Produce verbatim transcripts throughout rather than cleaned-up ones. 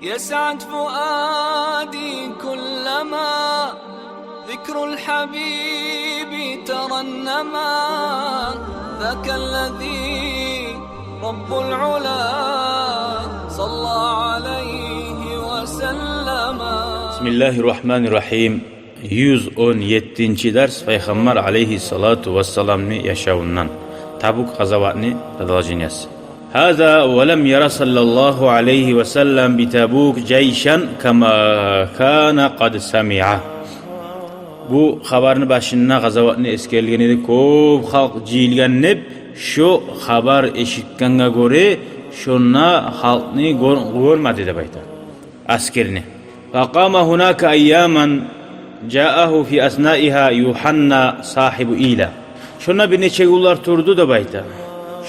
يسعد فؤادي كلما ذكر الحبيب ترنما، ذاك الذي رب العلا صلى عليه وسلم. بسم الله الرحمن الرحيم. Юз он еттинчи дарс Пайхаммар алейгьиссалату вассаламны яшавундан. Табук къазаватны продолжениясы. هذا ولم ير صلى الله عليه وسلم بتبوك جيشا كما كان قد سمع. Бу хабарны башында къазаватны эсгерилген эди, кёп халкъ жыйылгъан деп, шо хабар эшитгенге гёре, шонда халкъны гёр-, гёрмеди деп айта. Аскерни. فقام هناك أياما جاءه في أثنائها يوحنا صاحب إيلة. Шонда бир нече гюнлер турду деп айта.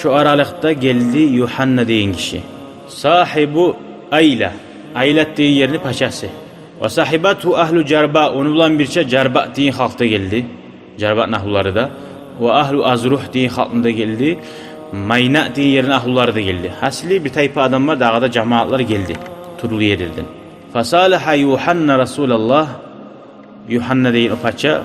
Шо аралыкъда гелди Юханна деген гиши. صاحب إيلة. Айлат деген ерни пачасы. وصحبته أهل جرباء. Ону булан бирче Жарбаъ деген халкъ да гелди. Жарбаъны агьлулары да. وأهل أزرح деген халкъны да гелди. Майнаъ деген ерни агьлулары да гелди. Гьасили, бир тайпа адамлар, дагъы да жамаатлар гелди тюрлю ерлерден. فصالح يوحنا رسول الله. Юханна деген о пача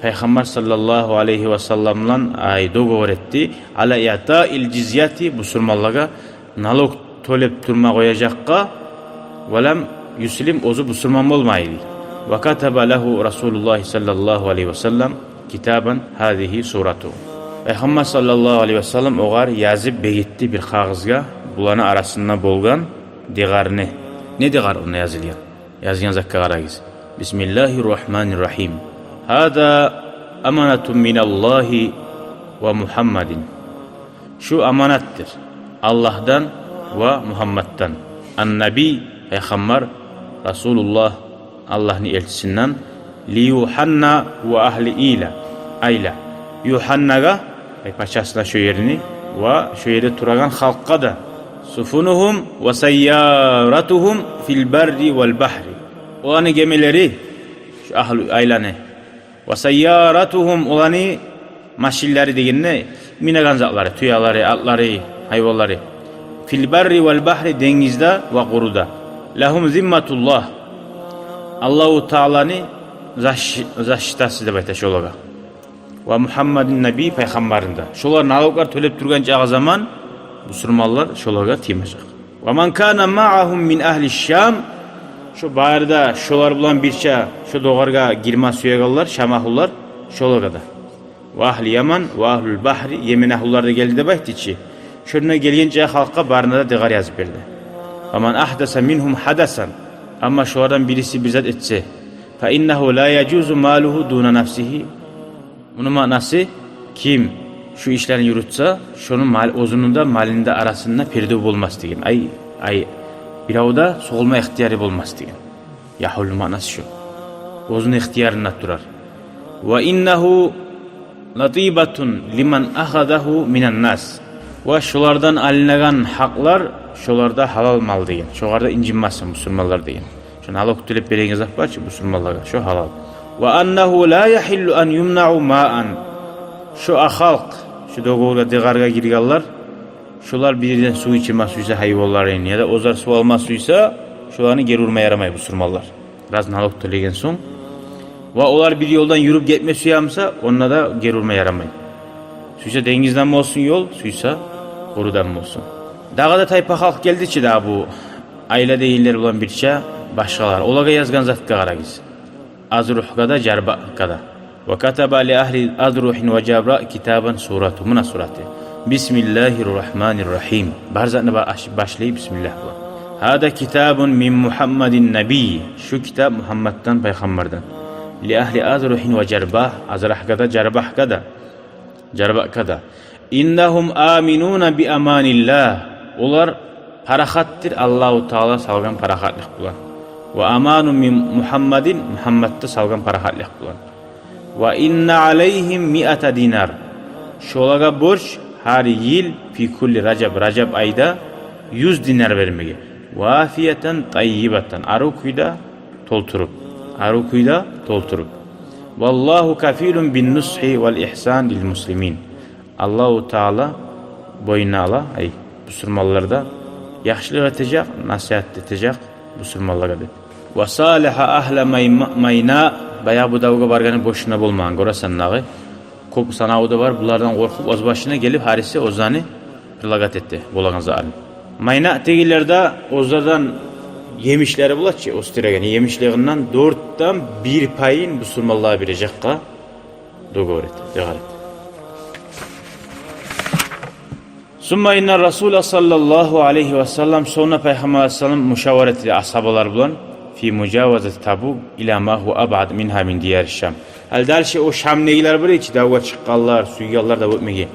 Пайхаммар саллаллагьу алайгьи васаллам булан, ай, договор этди. على إعطاء الجزية, бусурманлагъа налог тёлеп турма къояжакъгъа. ولم يسلم, оьзю бусурман болмай эди. وكتب له رسول الله صلى الله عليه وسلم كتابا هذه سورته. Пайхаммар саллаллагьу алайгьи васаллам огъар язып бегитди бир къагъызгъа буланы арасында болгъан дигъарны. Не дигъар онда язылгъан? Язгъан затгъа къарагъыз. بسم الله الرحمن الرحيم. هذا أمانة من الله ومحمد. Шу аманатдыр Аллагьдан ва Мугьаммаддан. النبي, пайхаммар, رسول الله, Аллагьны элчисинден. ليوحنا وأهل إيلة, Айла. Юханнагъа, ай, пачасына шо ерни ва шо ерде турагъан халкъгъа да. سفنهم وسيارتهم في البر والبحر. Оланы гемелери, шу агьлу Айланы. وسيارتهم, оланы машинлери дегенде, минеген затлары, тюелери, атлары, гьайванлары. في البر والبحر, денгизде ва къуруда. لهم ذمة الله. Аллагьу Тааланы защ-, защитасы деп айта шолагъа. ومحمد النبي, пайхаммарны да. Шолар налоглар тёлеп тургъан чагъы заман бусурманлар шолагъа тиймежек. ومن كان معهم من أهل الشام. Шо бары да шолар булан бирче шо договоргъа гирме сюегенлер, шам агьлулар, шолагъа да. وأهل اليمن وأهل البحر, Йемен агьлулар да гелди деп айтды чы. Шонда гелген чакъы халкъгъа барына да дигъар язып берди. ومن أحدث منهم حدثا. Амма шолардан бириси бир зат этсе, فإنه لا يجوز ماله دون نفسه. Муну маънасы, ким шу ишлени юрютсе, шону мал, оьзюню де, малыны да арасында пердев болмас деген. Ай, ай, бирев де согъулма ихтияры болмас деген. يحل маънасы шу. Оьзюню ихтиярында турар. وإنه لطيبة لمن أخذه من الناس. Ва шолардан алынагъан гьакълар шоларда гьалал мал деген. Шоларда инжинмесин бусурманлар деген. Шо налог тёлеп береген зат бар чы бусурманлагъа, шо гьалал. وأنه لا يحل أن يمنعوا ماء. Шо а халкъ, шо договоргъа, дигъаргъа гиргенлер, шолар бирден сув ичме сюйсе гьайванларын, яда оьзлер сув алма сюйсе, шоланы гери урма ярамай бусурманлар. Бираз налог тёлеген сонг. Ва олар бир ёлдан юрюп гетме сюе буса, онда да гери урма ярамай. Сюйсе денгизден болсун ёл, сюйсе къурудан болсун. Дагъы да тайпа халкъ гелди чи дагъы бу Айла дегенлер булан бирче башгъалар. Олагъа язгъан затгъа къарагъыз. Азрухгъа да, Жарбакъгъа да. وكتب لأهل أذرح وجرباء كتابا سورته. Муна сураты. بسم الله الرحمن الرحيم. Бар затны ба-, аш-, башлай бисмиллагь булан. هذا كتاب من محمد النبي. Шу китап Мугьаммаддан, пайхаммардан. لأهل أذرح وجرباء. Азрахгъа да, Жарбакъгъа да. Жарбакъгъа да. إنهم آمنون بأمان الله. Олар парахатдыр Аллагьу Таала салгъан парахатлыкъ булан. وأمان من محمد, Мугьаммад да салгъан парахатлыкъ булан. وإن عليهم مائة دينار. Шолагъа борч гьар йыл في كل رجب, Ражаб айда юз динар бермеге. وافية طيبة, арив кюйде толтуруп. Арив кюйде толтуруп. والله كفيل بالنصح والإحسان للمسلمين. Аллагьу Таала бойнуна ала, ай, бусурманларда яхшылыкъ этежек, насигьат этежек, бусурманлагъа деп. Ва салиха агьла Майна-, Майна, баягъы бу давгъа баргъаны бошуна болмагъан, гёресен дагъы. Кёп санаву да бар, булардан къоркъуп, оьз башына гелип, гьариси оьзлени предлагать этди болагъан затларын. Майна дегенлер де оьзлерден емишлери бола чы, оьстюреген емишлеринден дёртден бир пайын бусурманлагъа бережекге договор этди, дегар этди. Сумма инна Расула саллаллагьу алайгьи ва саллам, сонг Пайхаммар алайгьиссалам мушаварат этди асгьабалар булан, фи мужавазати Табук ила ма гьува абъад мингьа мин дияри Шам. Гьали дальше о Шамдагъылар бар эди чи, давгъа чыкъгъанлар, сюйгенлер дав этмеге.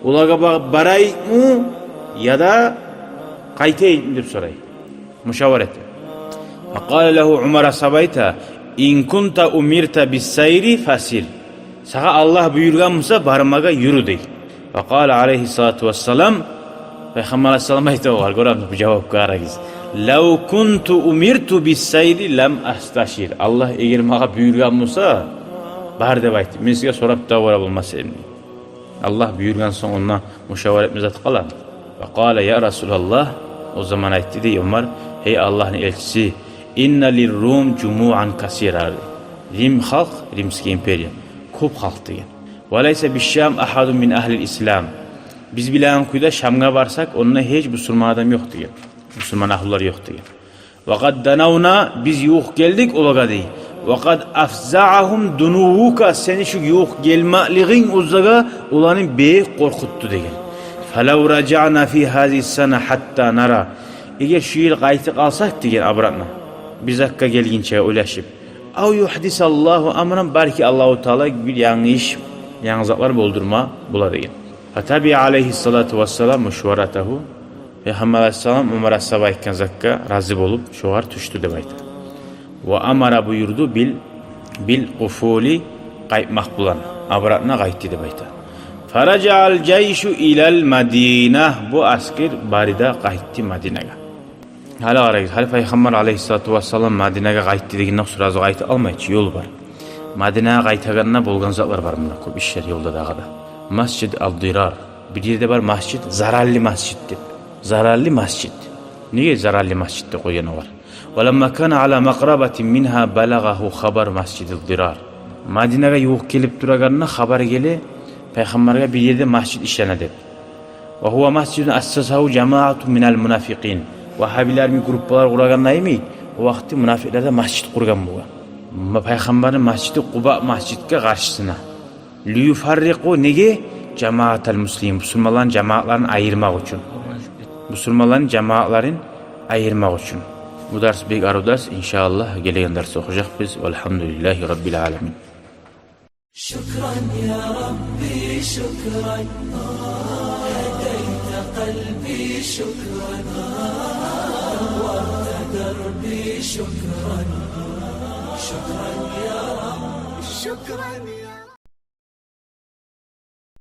Олагъа ба-, барайыкъмы яда къайтайыкъмы деп сорай. Мушаварат этди. Факъала лагьу Умар асгьаба айта: «Ин кунта умирта биссайри фасир». Сагъа Аллагь буюргъан буса, бармагъа, юрю дей. Факъала алайгьиссалату вассалам, Пайхаммар алайгьиссалам айта огъар, гёремисиз бу жавапгъа къарагъыз: «Лав кунту умирту биссайри лам асташир». Аллагь эгер магъа буюргъан буса, бар деп айтып, мен сизге сорап да бара болмас эдим. Аллагь буюргъан сонг, онда мушаварат этме зат къаламы? Ва къала: «Я Расулаллагь», о заман айтды дей Умар: «Гьей Аллагьны элчиси, инна лир-Рум жумуан касира». Рим халкъ, Римский империя, кёп халкъ деген. «Ва лайса биш-Шам агьадун мин агьлил ислам». Биз билеген кюйде Шамгъа барсакъ, онда гьеч бусурман адам ёкъ деген. Бусурман агьлулар ёкъ деген. «Ва къад данавна», биз ювукъ гелдик олагъа дей. «Ва къад афзаагьум дунуввука», сени шу ювукъ гелмеклигинг оьзлеге оланы бек къоркъутду деген. «Фалав ражаъна фи гьазигьи ссана гьатта нара». Эгер шу йыл къайтып къалсакъ деген обратно, бир затгъа гелгинче ойлашып. «Ав югьдисаллагьу амран», балки Аллагьу Таала бир янгы иш, янгы затлар болдурма бола деген. Фатабиа алайгьиссалату вассалам мушваратагьу. Пайхаммар алайгьиссалам Умар асгьаба айтгъан затгъа рази болуп, шогъар тюшдю деп айта. Ва амара, буюрду, бил, бил къуфули, къайтмакъ булан, обратно къайтды деп айта. Фаражаал жайшу илал Мадина, бу аскер бары да къайтды Мадинагъа. Гьали къарагъыз, гьали Пайхаммар алайгьиссалату вассалам Мадинагъа къайтды дегенде сразу къайтып алмай чы, ёлу бар. Мадинагъа къайтагъанда болгъан затлар бар, муна кёп ишлер ёлда дагъы да. Масжид ад-дирар. Бир ерде бар масжид, зараллы масжид деп. Зараллы масжид. Неге зараллы масжид деп къойгъан огъар? Ва ламма кана ала макърабатин мингьа балагъагьу хабар масжид ад-дирар. Мадинагъа ювукъ гелип турагъанда хабар геле Пайхаммаргъа бир ерде масжид ишлене деп. Ва гьува масжидун ассасагьу жамаатун минал мунафикъин. Вагьабилер йимик группалар къурагъанда йимик, о вакъти мунафикълер де масжид къургъан болгъан. Ма-, Пайхаммарны масжиди Къуба масжидге къаршысына. Лиюфаррикъу, неге? Жамаатал муслимин, бусурманланы жамаатларын айырмакъ учун. Бусурманланы жамаатларын айырмакъ учун. Бу дарс бек арив дарс, иншааллагь, гелеген дарс охужакъбыз. Валгьамдулиллагьи раббил аламин. شكرا يا ربي، شكرا. هديت قلبي، شكرا. نورت دربي، شكرا. شكرا يا رب، شكرا يا